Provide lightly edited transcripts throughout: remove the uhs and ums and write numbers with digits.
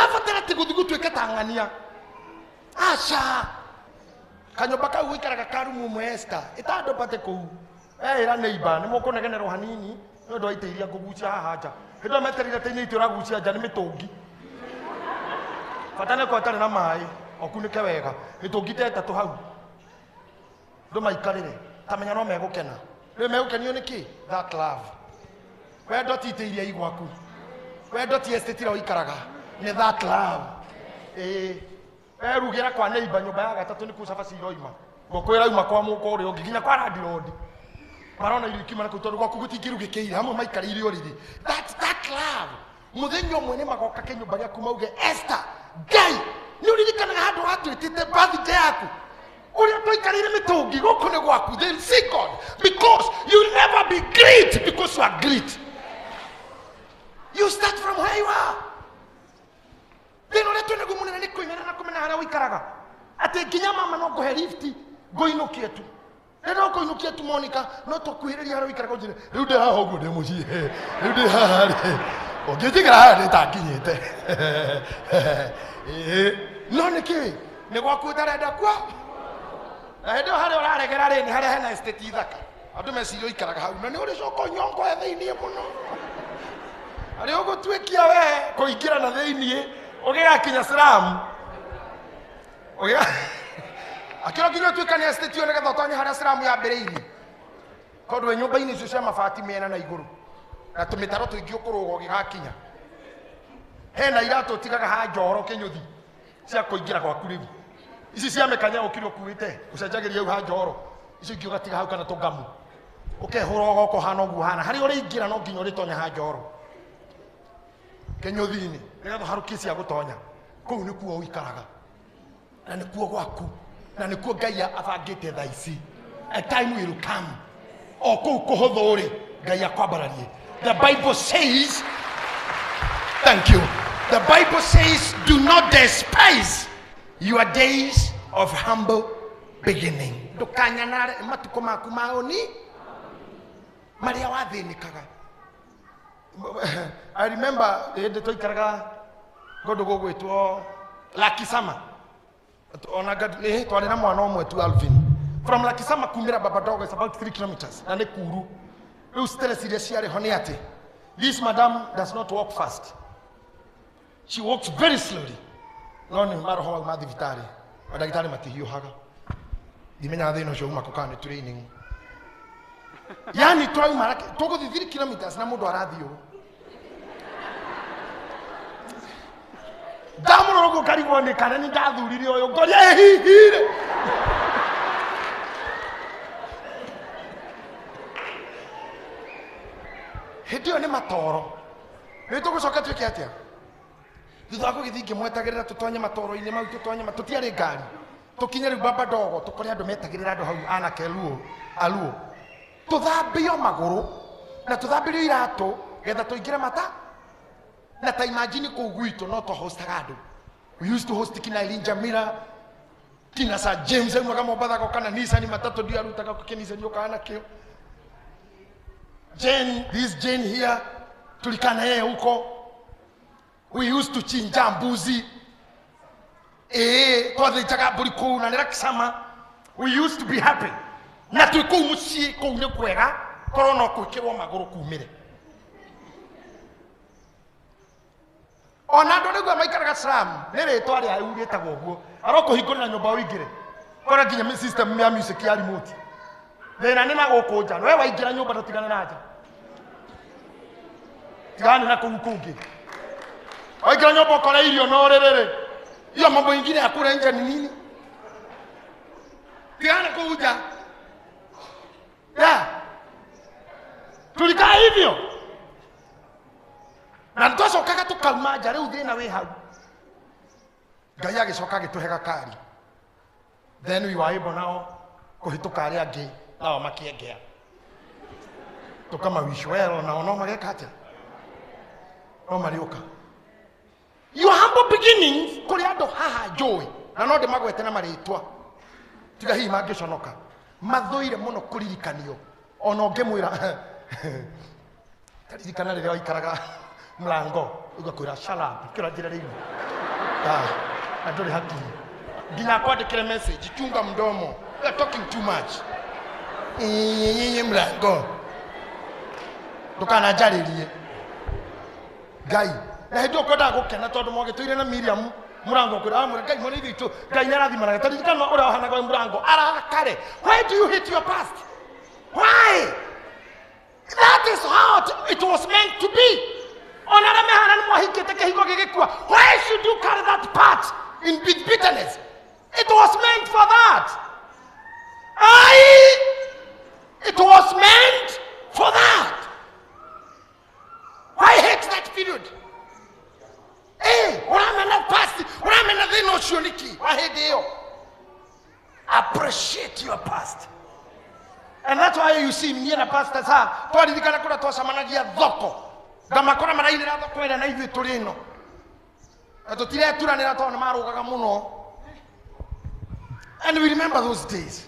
Ndũrabatara atĩ gũthiĩ gũtuĩka ta ng'ania. Aca. Kanyũmba kau gũikaraga ka rumu ĩmwe Esther, ĩta andũ bate kũu. Eĩra neighbor, nĩ mũkũnegenerwo hanini nĩ ũndũ wa itĩ iria ngũgucia haha nja. Hĩndĩ ĩyo metereire atĩ nĩ itĩ ũragucia nja nĩ mĩtũngi. Bata nĩ ũkorwo ĩtarĩ na maĩ, ũkunĩke wega. Mĩtũngi ta ĩtatũ hau. Ndũmaikarĩre. Ta menya no megũkena. Rĩu megũkenio nĩ kĩ? That love. Wendo ti itĩ iria i gwaku. Wendo ti estate ĩrĩa ũikaraga. Nĩ that love. Ĩĩ. Werugĩra kwa neighbor nyũmba ya gatatũ nĩkuo cabaci iroima. Ngũkũ ĩrauma kwa mũka ũrĩa ũngĩ nginya kwa landlord. Marona irio ikiuma na kũu tondũ gwaku gũtingĩrugĩkĩire hamwe maikarĩire ũrĩrĩ. That love. Mũthenya ũmwe nĩ magoka kĩnyũmba gĩaku mauge Esther, Ngai nĩ ũririkanaga handũ watwĩtĩte birthday yaku ũrĩa twaikarĩire mĩtũngi gũkũ nĩ gwaku. They'll see God because you'll never be great because you are great. You start from where you are. Thĩna ũrĩa twĩnaguo mũnene nĩ kwĩmena na kũmena harĩa ũikaraga. Atĩ nginya mama no ngũhe lift ngũinũkie tu. Rĩrĩa ũkũinũkia tu Monica, no tũkuhĩrĩrie harĩa ũikaraga ũnjĩre, rĩu ndĩ haha ũguo ndĩ mũciĩ, rĩu ndĩ haha rĩ, ũngĩnjigĩra haha nĩtanginyĩte. Ĩĩ, no nĩ kĩ? Nĩ gwaku ũtarenda kuo. Na hĩndĩ ĩyo harĩa ũraregera rĩ, nĩ harĩa hena estate thaka. Andũ meciria ũikaraga hau, na nĩ ũrĩcoka ũnyongoe thĩiniĩ mũno. Harĩa ũgũtuĩkia we kũingĩra na thĩiniĩ, ũgĩgakinya slum. Akĩra nginya ũtuĩka nĩ estate ĩyo nĩgetha ũtonye harĩa slum yambĩrĩirie. Tondũ wĩ nyũmba-inĩ icio cia mabati mĩena na igũrũ, na tũmĩtaro tũingĩ ũkũrũga ũgĩgakinya. Hena iratũ ũtigaga ha njoro kĩnyũthi cia kũingĩra gwaku rĩu. Ici cia mĩkanya ũkire ũkuĩte, ũcenjagĩria hau ha njoro. Icio ingĩ ũgatiga hau kana tũngamu. Ũkehũra ũgoka ũhana ũguo ũhana. Harĩa ũrĩingĩra no nginya ũrĩtonya ha njoro. Kĩnyũthi-inĩ, nĩgetha ũharũkie cia gũtonya. Kũu nĩkuo ũikaraga. Na nĩkuo gwaku. Na nĩkuo Ngai abangĩte thaa ici. A time will come. O kũu kũhũthũ rĩ, Ngai akwambararie. The Bible says, thank you. The Bible says, do not despise your days of humble beginning. Ndũkanyanare matukũ maku ma ũni marĩa wathĩnĩkaga. I remember hĩndĩ twaikaraga kũndũ gũgwĩtwo Lakisama. Ona nĩ twarĩ na mwana ũmwe tu Alvin. From Lakisama kumĩra Baba Dogo is about 3 kilometers na nĩ kuru. Rĩu stress iria ciarĩ ho nĩ atĩ this madam does not walk fast. She walks very slowly. No nĩ maroho mau ma thibitarĩ. Mandagĩtarĩ matihiũhaga. Ndimenyaga thĩna ũcio uma kũ kana nĩ training. Yani twauma tũgũthiĩ 3 kilometers na mũndũ arathiĩ ũũ. Ndamũrora ũguo ngarigwo nĩ kana nĩ ndathurire ũyũ ngoria ĩ hihi rĩ. Hĩndĩ ĩyo nĩ matoro. Rĩu tũgũcoka twĩke atĩa? Thutha wa gũgĩthiĩ ngĩmwetagĩrĩra tũtonye matoro-inĩ mau tũtonye tũtiarĩ ngari. Tũkinye rĩu Baba Dogo tũkore andũ metagĩrĩra andũ hau anake Luo, Aluo. Tũthambio magũrũ na tũthambĩrio iratũ getha tũingĩre mata. Na ta imagine kũu gwitũ no twahostaga andũ. We used to host kina Eileen Jamila, kina Sir James aumaga Mombatha agoka na Nissan matatũ ndio arutaga kũ Nissan okaga nakĩo. Jane, this Jane here, tulikaa na yeye huko. We used to chinja mbuzi. Twathĩnjaga mbũri kũu na nĩ Lakisama. We used to be happy. Na twĩ kũu mũciĩ kũu nĩ kwega, korwo no gwĩkĩrwo magũrũ kumĩre. Ona andũ nĩguo maikaraga slum, nĩ rĩtwa rĩa rĩu rĩtagwo ũguo. Arokũhingũrĩra nyũmba ũingĩre. Kora nginya system ya music ya remote. Thĩna nĩ na gũkũ nja. We waingĩra nyũmba ndũtigane na nja. Tigane na kũu kũngĩ. Waingĩra nyũmba ũkore irio no rĩrĩrĩ. Hiyo mambo ingine ya kule nje ni nini? Tigane na kũu nja. Yeah. Tulikaa hivyo. Na twacokaga tũkauma nja rĩu thĩna wĩ hau. Ngai agĩcoka agĩtũhe gakari. Then we were able now kũhĩtũka arĩa angĩ nao makĩengea. Tũkamawish well nao no mageka atĩa? No marĩũka. Your humble beginnings kũrĩ andũ haha njũĩ na no ndĩmagwete na marĩtwa tiga hihi mangĩconoka mathũire mũno kũririkanio ona ũngĩmwĩra taririkana rĩrĩa waikaraga Mlango ugakwira shut up kira njira riu. Ah, andore haki. Nginya kwandikire message chunga mdomo. You are talking too much. Yeye mlango. Ndukananjarĩrie. Ngai na hĩndĩ ĩyo kwendaga gũkena tondũ mwagĩtũire na Miriam mũrango kwĩra amwĩra Ngai mwana ithe witũ Ngai nĩarathimanaga ta ririkana ũrĩa wahanaga wĩ mũrango arakare. Why do you hate your past? Why? That is how it was meant to be. Ona arĩa mehana nĩ mwahingĩte kĩhingo gĩgĩkua. Why should you carry that part in bitterness? It was meant for that. It was meant for that. Why hate that period? Uramena past, uramena thĩna ũcio nĩkĩ wa hĩndĩ ĩyo? Appreciate your past. And that's why you see me na pastor sa twaririkana kũrĩa twacemanagia thoko ngamakora marainĩra thoko ĩrĩa na ithuĩ tũrĩ ĩno na tũtireturanĩra tondũ nĩ marũgaga mũno. And we remember those days.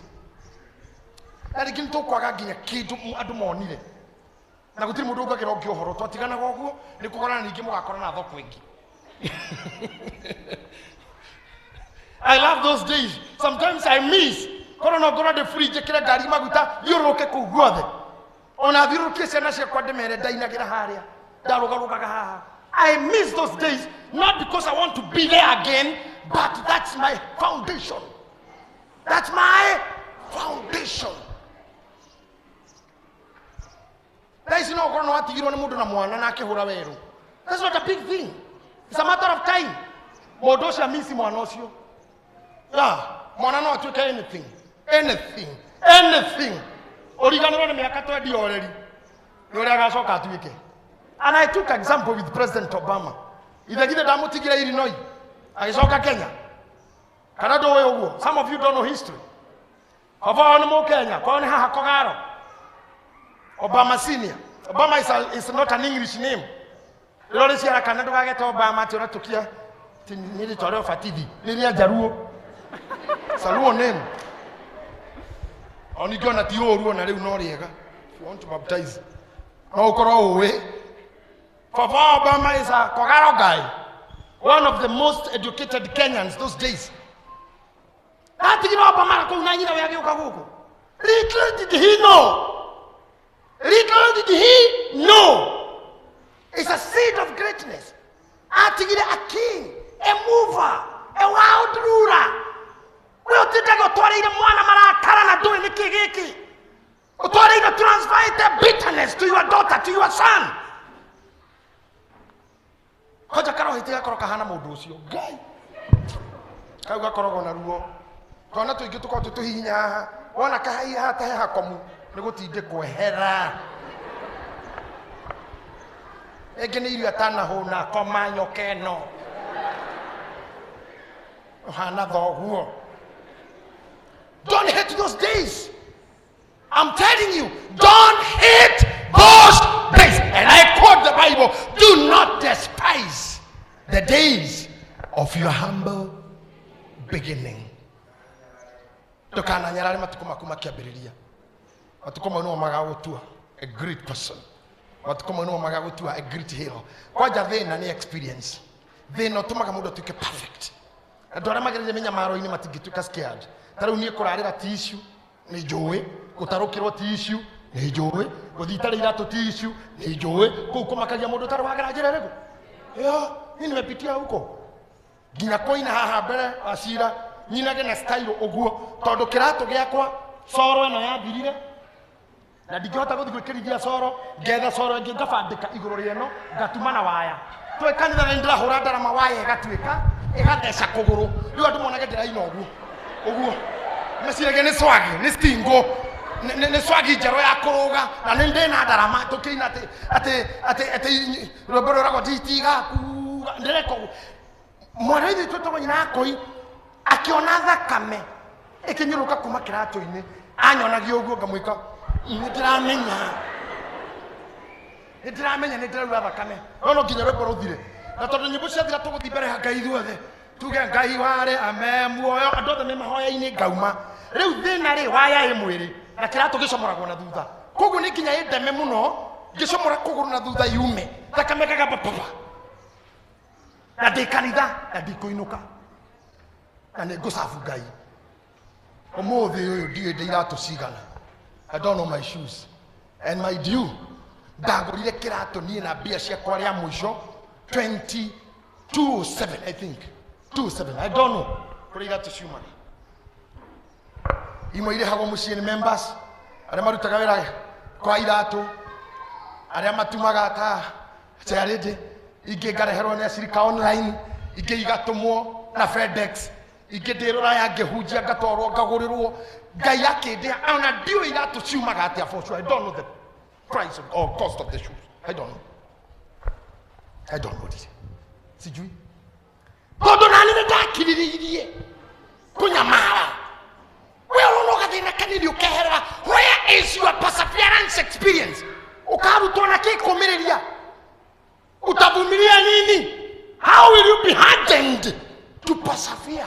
Na rĩngĩ nĩ tũkwaga nginya kĩndũ andũ monire na gũtirĩ mũndũ ũngagĩra ũngĩ ũhoro twatiganaga ũguo nĩ kũgorana ningĩ mũgakorana thoko ĩngĩ. I love those days. Sometimes I miss. Korwo no ngorwo ndĩ free njĩkĩre ngari maguta thiũrũrũke kũu guothe. Ona thiũrũrũkie ciana ciakwa ndĩmere ndainagĩra harĩa ndarũgarũgaga haha. I miss those days not because I want to be there again, but that's my foundation. That's my foundation. Thaa ici no ũkorwo nĩ watigirwo nĩ mũndũ na mwana na akĩhũra werũ. That's not a big thing. It's a matter of time. Mũndũ ũcio amisi mwana ũcio. Yeah, mwana no atuĩke anything. Anything. Anything. Ũriganĩrwo nĩ mĩaka twendi oreri. Nĩ ũrĩa agacoka atuĩke. And I took example with President Obama. Ithe githĩ ndamũtigire Illinois. Agĩcoka Kenya. Kana ndũĩ ũguo? Some of you don't know history. Baba wao nĩ Mũkenya, kwao nĩ haha Kogaro. Obama senior. Obama is not an English name. Rĩrĩa ũrĩciara kana ndũgagete Obama atĩ ũratũkia nĩ rĩtwa rĩa ũbatithi, nĩ rĩa Njaruo. It's a Luo name. O ningĩ ona ti ũũru ona rĩu no rĩega. If you want to baptize. No ũkorwo ũĩ. Baba Obama is a Kogaro guy. One of the most educated Kenyans those days. Atigire Obama kũu na nyina we agĩũka gũkũ. Little did he know. Little did he know. It's a seed of greatness. Atigire a king, a mover, a world ruler. We ũtindaga ũtwarĩire mwana marakara na ndũĩ nĩkĩ gĩkĩ. Ũtwarĩire transfer the bitterness to your daughter, to your son. Kwanja karohĩte gakorwo kahana mũndũ ũcio. Ngai. Kau gakoragwo na ruo. Twana tũingĩ tũkoragwo twĩ tũhihinya haha. Wona kahaiha haha ta he hakomu nĩ gũtindĩkwo hera. Ĩngĩ nĩ irio atanahũna koma nyoka ĩno. Ũhana thoguo. Don't hate those days. I'm telling you, don't hate those days. And I quote the Bible, do not despise the days of your humble beginning. Ndũkananyarare matukũ maku makĩambĩrĩria. Matukũ mau nĩmo magagũtua a great person. Matukũ mau nĩmo magagũtua a great hero. Kwanja thĩna nĩ experience. Thĩna ũtũmaga mũndũ atuĩke perfect. Andũ arĩa magereire mĩnyamaro-inĩ matingĩtuĩka scared. Ta rĩu niĩ kũrarĩra ti issue, nĩ njũĩ. Gũtarũkĩrwo ti issue, nĩ njũĩ. Gũthiĩ itarĩ iratũ ti issue, nĩ njũĩ. Kũu kũmakagia mũndũ ũtarĩ wagera njĩra ĩrĩkũ? Ĩyo, niĩ nimepitia huko. Nginya kũina haha mbere wa cira, nyinage na style ũguo, tondũ kĩratũ gĩakwa coro ĩno yathirire, na ndingĩhota gũthiĩ gwĩkĩrithia coro, ngetha coro ĩngĩ ngabandĩka igũrũ rĩa ĩno, ngatuma na waya. Twĩ kanitha na nĩndĩrahũra ndarama waya ĩgatuĩka, ĩgatheca kũgũrũ. Rĩu andũ monage ndĩraina ũguo. Ũguo. Meciragia nĩ swagi, nĩ stingo, nĩ swagi njerũ ya kũrũga, na nĩ ndĩna ndarama tũkĩina atĩ atĩ atĩ atĩ rwĩmbo rwĩragwo nditigakuga, ndĩreka ũguo. Mwana ithe twĩtagwo nyina akoi akĩona thakame ĩkĩnyũrũka kuma kĩratũ-inĩ, anyonagia ũguo ngamwĩka nĩ ndĩramenya, nĩ ndĩramenya nĩ ndĩraura thakame, no no nginya rwĩmbo rũthire. Na tondũ nyĩmbo ciathira tũgũthiĩ mbere ya Ngai ithuothe tuge Ngai ware ame muoyo, andũ othe me mahoya-inĩ ngauma. Rĩu thĩna rĩ waya ĩ mwĩrĩ na kĩratũ gĩcomoragwo na thutha, koguo nĩ nginya ĩndeme mũno Ngĩcomora kũgũrũ na thutha yume thakame kagamba papa, na ndĩ kanitha na ndikũinũka na nĩ ngũcabu Ngai. Ũmũthĩ ũyũ ndiũĩ ndĩ iratũ cigana. I don't know my shoes. And my due, ndagũrire kĩratũ niĩ na mbia ciakwa rĩa mũico 2207, I think 27, I don't know kũrĩa iratũ ciumaga. Imwe irĩhagwo mũciĩ nĩ members arĩa marutaga wĩra kwa iratũ, arĩa matumaga ta charity, ingĩ ngareherwo nĩ acirika online, ingĩ igatũmwo na FedEx, ingĩ ndĩ rũraya ngĩhunjia ngatwarwo ngagũrĩrwo. Ngai akĩndĩha. Ona ndiũĩ iratũ ciumaga atĩa. For sure I don't know the price or cost of the shoes. I don't know, I don't know this. Sijui, tondũ nani nĩ ndakirĩrĩirie kũnyamara. We ũrona gathĩna kanini ũkeherera. Where is your perseverance experience? Ũkarutwo na kĩ kũmĩrĩria? Utavumilia nini? How will you be hardened to persevere?